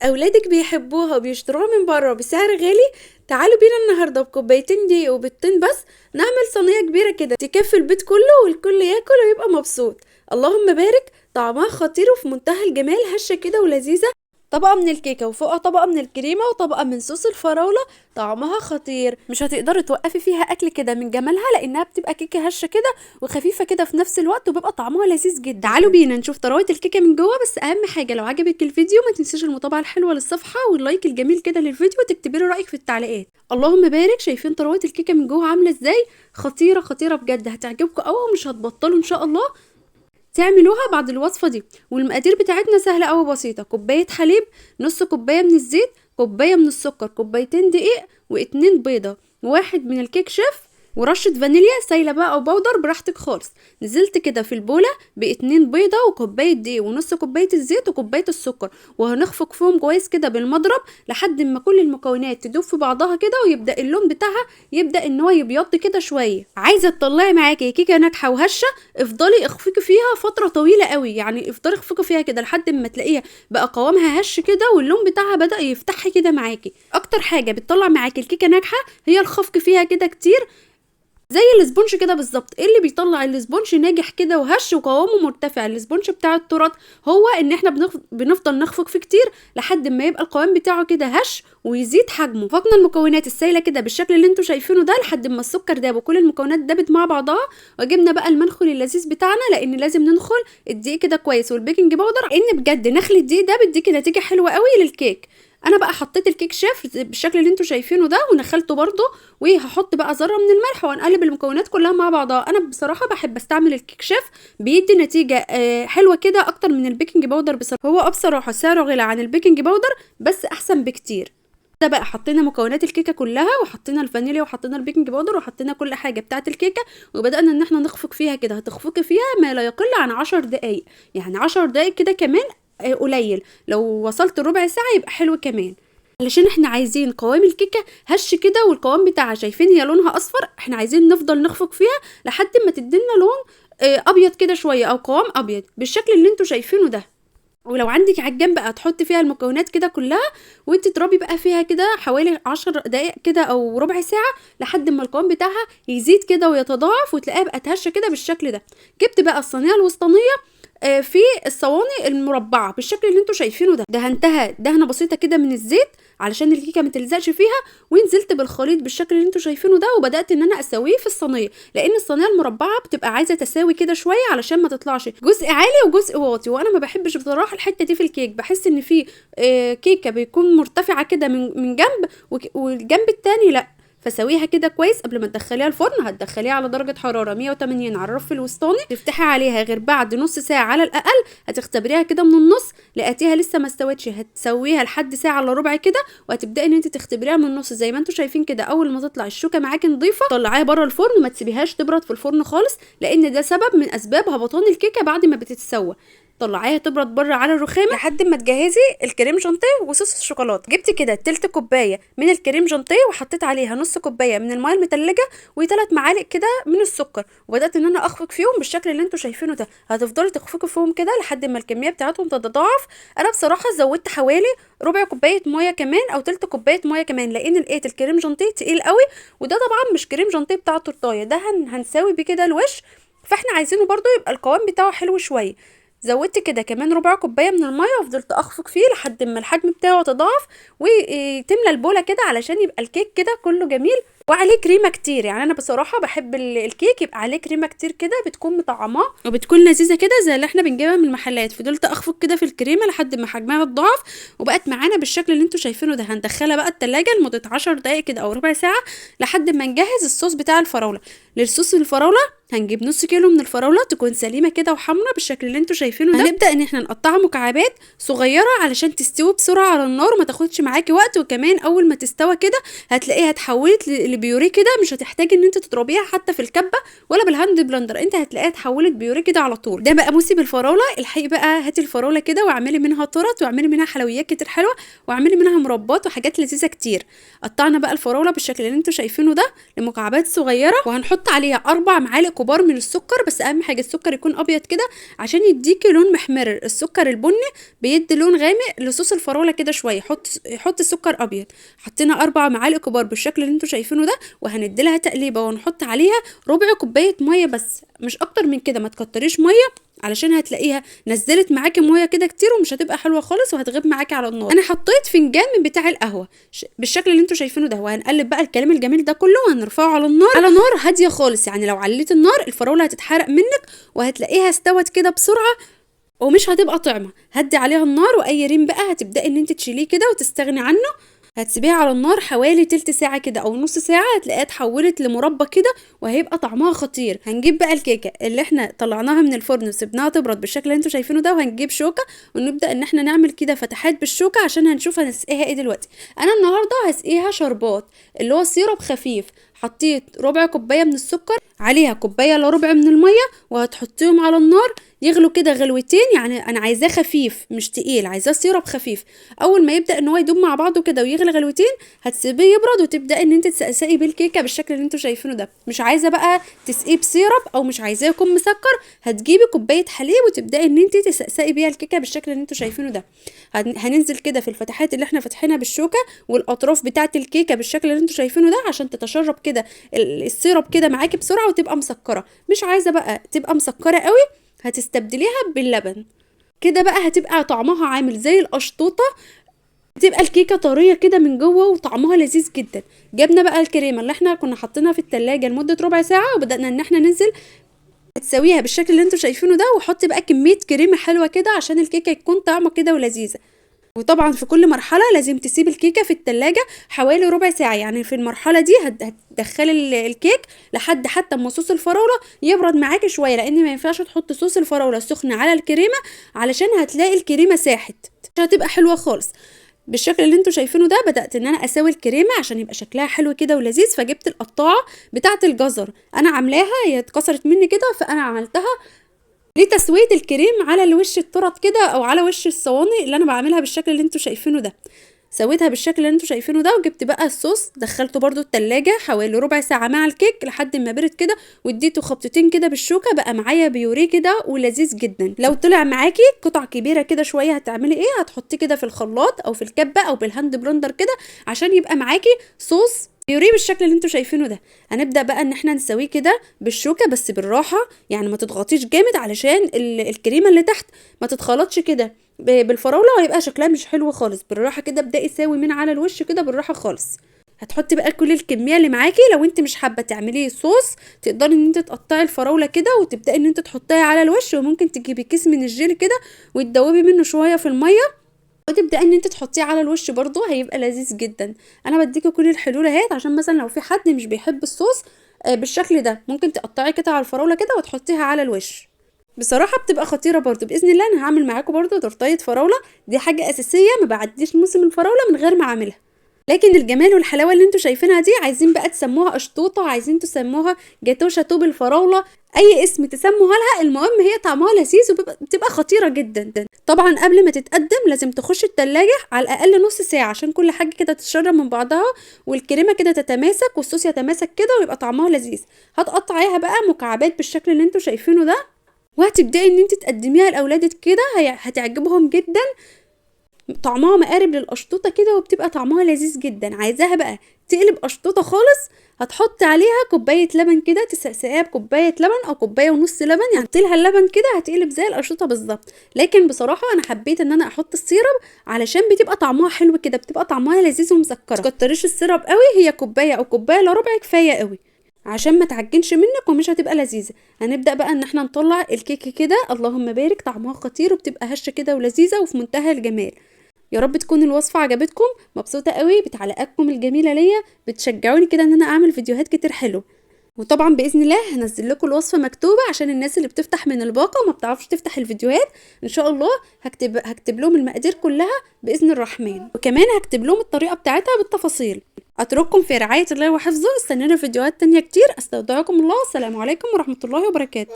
اولادك بيحبوها وبيشتروها من بره بسعر غالي. تعالوا بينا النهارده بكوبايتين دقيق وبيضتين بس نعمل صينية كبيرة كده تكفي البيت كله والكل ياكل ويبقى مبسوط. اللهم بارك، طعمها خطير وفي منتهى الجمال، هشه كده ولذيذه. طبقه من الكيكه وفوقها طبقه من الكريمة وطبقه من صوص الفراوله، طعمها خطير. مش هتقدري توقفي فيها اكل كده من جمالها، لانها بتبقى كيكة هشه كده وخفيفة كده في نفس الوقت، وبيبقى طعمها لذيذ جدا. تعالوا بينا نشوف طراوه الكيكه من جوه. بس اهم حاجة لو عجبك الفيديو ما تنسيش المتابعة الحلوة للصفحه وال like الجميل كده للفيديو، وتكتبي لي رايك في التعليقات. اللهم بارك، شايفين طراوه الكيكه من جوه عامله ازاي؟ خطيرة خطيرة بجد، هتعجبكم قوي ومش هتبطلوا ان شاء الله تعملوها بعد الوصفة دي. والمقادير بتاعتنا سهلة قوي بسيطة: كوباية حليب، نص كوباية من الزيت، كوباية من السكر، كوبايتين دقيق، و2 بيضة، وواحد من الكيك شيف، ورشه فانيليا سايله بقى او powder براحتك خالص. نزلت كده في البوله ب2 بيضة وكوبايه دقيق ونص كوباية الزيت وكوبايه السكر، وهنخفق فيهم كويس كده بالمضرب لحد ما كل المكونات تدوب في بعضها كده، ويبدا اللون بتاعها يبدا ان هو يبيض كده شوية. عايزه تطلعي معاكي كيكة ناجحة وهشه، افضلي اخفقي فيها فترة طويلة قوي، يعني افضلي اخفقي فيها كده لحد ما تلاقيها بقى قوامها هش كده واللون بتاعها بدا يفتح كده معاكي. اكتر حاجة بتطلع معاكي الكيكه ناجحة هي الخفق فيها كده كتير، زي ال sponge كده بالظبط. ايه اللي بيطلع ال sponge ناجح كده وهش وقوامه مرتفع؟ ال sponge بتاع التورت هو ان احنا بنفضل نخفق فيه كتير لحد ما يبقى القوام بتاعه كده هش ويزيد حجمه. فقنا المكونات السايله كده بالشكل اللي انتم شايفينه ده لحد ما السكر داب وكل المكونات دابت مع بعضها، وجبنا بقى المنخل اللذيذ بتاعنا، لان لازم ننخل الدقيق كده كويس وال baking powder، ان بجد نخل الدقيق ده بيديكي نتيجة حلوة قوي للكيك. انا بقى حطيت الكيك شيف بالشكل اللي انتم شايفينه ده ونخلته برده، وهحط بقى ذره من الملح وهنقلب المكونات كلها مع بعضها. انا بصراحة بحب استعمل الكيك شيف، بيدي نتيجة حلوة كده اكتر من ال baking powder بصراحة. هو بصراحة سعره غلى عن ال baking powder بس احسن بكتير. ده بقى حطينا مكونات الكيكه كلها، وحطينا الفانيليا وحطينا ال baking powder وحطينا كل حاجة بتاعه الكيكه، وبدانا ان احنا نخفق فيها كده. هتخفقي فيها ما لا يقل عن 10 دقائق، يعني 10 دقائق كده كمان قليل، لو وصلت ربع ساعة يبقى حلو كمان، علشان احنا عايزين قوام الكيكه هش كده والقوام بتاعها شايفين هي لونها اصفر، احنا عايزين نفضل نخفق فيها لحد ما تدينا لون ابيض كده شوية او قوام ابيض بالشكل اللي انتوا شايفينه ده. ولو عندك عجان بقى تحطي فيها المكونات كده كلها وانت تضربي بقى فيها كده حوالي 10 دقائق كده او ربع ساعة لحد ما القوام بتاعها يزيد كده ويتضاعف وتلاقيها بقت هشه كده بالشكل ده. جبت بقى الصينية الوسطانيه في الصواني المربعه بالشكل اللي انتوا شايفينه ده، دهنتها دهنه بسيطة كده من الزيت علشان الكيكه ما تلزقش فيها، ونزلت بالخليط بالشكل اللي انتوا شايفينه ده، وبدات ان انا اسويه في الصينية، لان الصينية المربعه بتبقى عايزه تساوي كده شوية علشان ما تطلعش جزء عالي وجزء واطي. وانا ما بحبش بصراحة الحتة دي في الكيك، بحس ان في كيكة بيكون مرتفعة كده من جنب والجنب التاني لا. فسويها كده كويس قبل ما تدخليها الفرن. هتدخليها على درجه حرارة 180 على الرف الوسطاني، تفتحي عليها غير بعد نص ساعة على الاقل، هتختبريها كده من النص، لقيتيها لسه ما استوتش هتسويها لحد ساعة الا ربع كده، وهتبداي ان انت تختبريها من النص زي ما انتم شايفين كده. اول ما تطلع الشوكة معاكي نضيفه طلعيها بره الفرن، وما تسيبيهاش تبرد في الفرن خالص، لان ده سبب من اسباب هبطان الكيكه بعد ما بتتسوى. طلعيها تبرد بره على الرخامه لحد ما تجهزي الكريم شانتيه وصوص الشوكولاتة. جبت كده تلت كوباية من الكريم شانتيه وحطيت عليها نص كوباية من المية المتلجه و3 معالق كده من السكر، وبدات ان انا اخفق فيهم بالشكل اللي انتم شايفينه ده. هتفضلي تخفقي فيهم كده لحد ما الكمية بتاعتهم تتضاعف. انا بصراحة زودت حوالي ربع كوباية مية كمان او تلت كوباية مية كمان، لان لقيت الكريم شانتيه تقيل قوي، وده طبعا مش كريم شانتيه بتاع التورتايه، ده هنساوي بيه كده الوش، فاحنا عايزينه برده يبقى القوام بتاعه حلو شوية. زودت كده كمان ربع كوباية من المية وفضلت اخفق فيه لحد ما الحجم بتاعه تضاعف وتملى البوله كده علشان يبقى الكيك كده كله جميل وعليه كريمة كتير. يعني انا بصراحة بحب الكيك يبقى عليه كريمة كتير كده، بتكون مطعماه وبتكون لذيذة كده زي اللي احنا بنجيبها من المحلات. فضلت اخفق كده في الكريمة لحد ما حجمها اتضاعف وبقت معانا بالشكل اللي انتم شايفينه ده. هندخلها بقى التلاجة لمدة 10 دقائق كده او ربع ساعة لحد ما نجهز الصوص بتاع الفراوله. للصوص الفراوله هنجيب نص كيلو من الفراوله تكون سليمة كده وحمرا بالشكل اللي انتم شايفينه ده. هنبدا ان احنا نقطعها مكعبات صغيرة علشان تستوي بسرعة على النار وما تاخدش معاكي وقت، وكمان اول ما تستوى كده هتلاقيها اتحولت لبيوريه كده، مش هتحتاجي ان انت تضربيها حتى في الكبه ولا بال hand blender، انت هتلاقيها اتحولت بيوريه كده على طول. ده بقى موسم الفراوله، الحقي بقى هاتي الفراوله كده واعملي منها طرط، واعملي منها حلويات كتير حلوة، واعملي منها مربات وحاجات لذيذة كتير. قطعنا بقى الفراوله بالشكل اللي انتوا شايفينه ده لمكعبات صغيرة، وهنحط عليها 4 معالق كبار من السكر، بس اهم حاجة السكر يكون ابيض كده عشان يديكي لون محمر. السكر البني بيدي لون غامق لصوص الفراوله كده شوية، حط السكر ابيض. حطينا 4 معالق كبار بالشكل اللي انتوا شايفينه ده، وهندي لها تقليبه، ونحط عليها ربع كوباية مية بس، مش اكتر من كده، ما تكتريش مية علشان هتلاقيها نزلت معاكي مية كده كتير ومش هتبقى حلوة خالص وهتغيب معاكي على النار. انا حطيت فنجان من بتاع القهوة بالشكل اللي انتوا شايفينه ده، وهنقلب بقى الكلام الجميل ده كله وهنرفعه على النار، على نار هادية خالص. يعني لو عليت النار الفراوله هتتحرق منك وهتلاقيها استوت كده بسرعة ومش هتبقى طعمه. هدي عليها النار، واي ريم بقى هتبداي ان انت تشيليه كده وتستغني عنه. هتسيبيها على النار حوالي تلت ساعة كده او نص ساعة، هتلاقيها اتحولت لمربى كده وهيبقى طعمها خطير. هنجيب بقى الكيكة اللي احنا طلعناها من الفرن وسيبناها تبرد بالشكل اللي انتوا شايفينه ده، وهنجيب شوكة ونبدأ ان احنا نعمل كده فتحات بالشوكة عشان هنشوف هنسقيها ايه دلوقتي. انا النهاردة هسقيها شربات اللي هو syrup خفيف. حطيت ربع كوباية من السكر، عليها كوباية الا ربع من المية، وهتحطيهم على النار يغلوا كده غلوتين. يعني انا عايزاه خفيف مش تقيل، عايزاه syrup خفيف. اول ما يبدا ان هو يدوب مع بعضه كده ويغلي غلوتين هتسيبيه يبرد، وتبداي ان انت تسقسقي بالكيكه بالشكل اللي انتوا شايفينه ده. مش عايزه بقى تسقيه ب syrup او مش عايزاه يكون مسكر، هتجيبي كوباية حليب وتبداي ان انت تسقسقي بيها الكيكه بالشكل اللي انتوا شايفينه ده. هننزل كده في الفتحات اللي احنا فاتحينها بالشوكة والاطراف بتاعه الكيكه بالشكل اللي انتوا شايفينه ده عشان تتشرب كده ال syrup كده معاكي بسرعة وتبقى مسكره. مش عايزه بقى تبقى مسكره قوي، هتستبدليها باللبن كده بقى، هتبقى طعمها عامل زي القشطوطه، بتبقى الكيكه طرية كده من جوه وطعمها لذيذ جدا. جبنا بقى الكريمة اللي احنا كنا حاطينها في التلاجة لمدة ربع ساعة، وبدانا ان احنا ننزل تسويها بالشكل اللي انتوا شايفينه ده، وحطي بقى كمية كريمة حلوة كده عشان الكيكه يكون طعمها كده ولذيذه. وطبعا في كل مرحلة لازم تسيب الكيكه في التلاجة حوالي ربع ساعة، يعني في المرحلة دي هتدخلي الكيك لحد حتى ما صوص الفراوله يبرد معاكي شوية، لان ما ينفعش تحط صوص الفراوله السخن على الكريمة علشان هتلاقي الكريمة ساحت، مش هتبقى حلوة خالص. بالشكل اللي انتوا شايفينه ده بدات ان انا اسوي الكريمة عشان يبقى شكلها حلو كده ولذيذ. فجبت القطاعه بتاعه الجزر، انا عاملاها هي اتكسرت مني كده، فانا عملتها لتسوية الكريم على الوش الطرط كده او على وش الصواني اللي انا بعملها بالشكل اللي انتوا شايفينه ده. سويتها بالشكل اللي انتوا شايفينه ده، وجبت بقى الصوص دخلته برده التلاجة حوالي ربع ساعة مع الكيك لحد ما برد كده، واديته خبطتين كده بالشوكة، بقى معايا بيوريه كده ولذيذ جدا. لو طلع معاكي قطع كبيرة كده شوية هتعملي ايه؟ هتحطيه كده في الخلاط او في الكبة او بال hand blender كده عشان يبقى معاكي صوص بيوريه بالشكل اللي انتوا شايفينه ده. هنبدأ بقى ان احنا نسويه كده بالشوكة بس بالراحة، يعني ما تضغطيش جامد علشان الكريمة اللي تحت ما تتخلطش كده بالفراولة وهيبقى شكلها مش حلو خالص. بالراحة كده ابدأي ساوي من على الوش كده بالراحة خالص. هتحطي بقى كل الكمية اللي معاكي. لو انت مش حابة تعمليه صوص تقدري ان انت تقطعي الفراولة كده وتبدأي ان انت تحطيها على الوش، وممكن تجيبي كيس من الجيل كده وتدوبي منه شوية في المية وتبدأ ان انت تحطيه على الوش برضو، هيبقى لذيذ جدا. انا بديكي كل الحلول اهي عشان مثلا لو في حد مش بيحب الصوص بالشكل ده ممكن تقطعي قطع الفراولة كده وتحطيها على الوش، بصراحة بتبقى خطيرة برضو. بإذن الله انا هعمل معاكم برضو تورتاية فراولة، دي حاجة اساسية ما بعديش موسم الفراولة من غير ما اعملها. لكن الجمال والحلاوة اللي انتوا شايفينها دي عايزين بقى تسموها قشطوطة، عايزين تسموها جاتو شاتو بالفراولة، اي اسم تسموها لها، المهم هي طعمها لذيذ وبتبقى خطيرة جدا. طبعا قبل ما تتقدم لازم تخش التلاجة على الاقل نص ساعة عشان كل حاجة كده تتشرب من بعضها والكريمة كده تتماسك والصوص يتماسك كده ويبقى طعمها لذيذ. هتقطعيها بقى مكعبات بالشكل اللي انتوا شايفينه ده، وهتبدأي ان انت تقدميها لاولادك كده، هتعجبهم جدا. طعمها مقارب للقشطوطه كده وبتبقى طعمها لذيذ جدا. عايزاها بقى تقلب قشطوطه خالص، هتحط عليها كوباية لبن كده، تسقسقيها بكوبايه لبن او كوباية ونص لبن، يعني حطي لها اللبن كده هتقلب زي القشطوطه بالظبط. لكن بصراحة انا حبيت ان انا احط ال syrup علشان بتبقى طعمها حلو كده، بتبقى طعمها لذيذ ومسكره. ما تكتريش ال syrup قوي، هي كوباية او كوباية الا ربع كفاية قوي عشان ما تعجنش منك ومش هتبقى لذيذة. هنبدا بقى ان احنا نطلع الكيكه كده، اللهم بارك، طعمها خطير وبتبقى هشه كده ولذيذه وفي منتهى الجمال. يا رب تكون الوصفة عجبتكم، مبسوطة قوي بتعليقاتكم الجميلة ليا، بتشجعوني كده ان انا اعمل فيديوهات كتير حلو. وطبعا باذن الله هنزل لكم الوصفة مكتوبة عشان الناس اللي بتفتح من الباقه وما بتعرفش تفتح الفيديوهات، ان شاء الله هكتب لهم المقادير كلها باذن الرحمن، وكمان هكتب لهم الطريقة بتاعتها بالتفاصيل. اترككم في رعاية الله وحفظه، استنونا فيديوهات تانية كتير. استودعكم الله، السلام عليكم ورحمة الله وبركاته.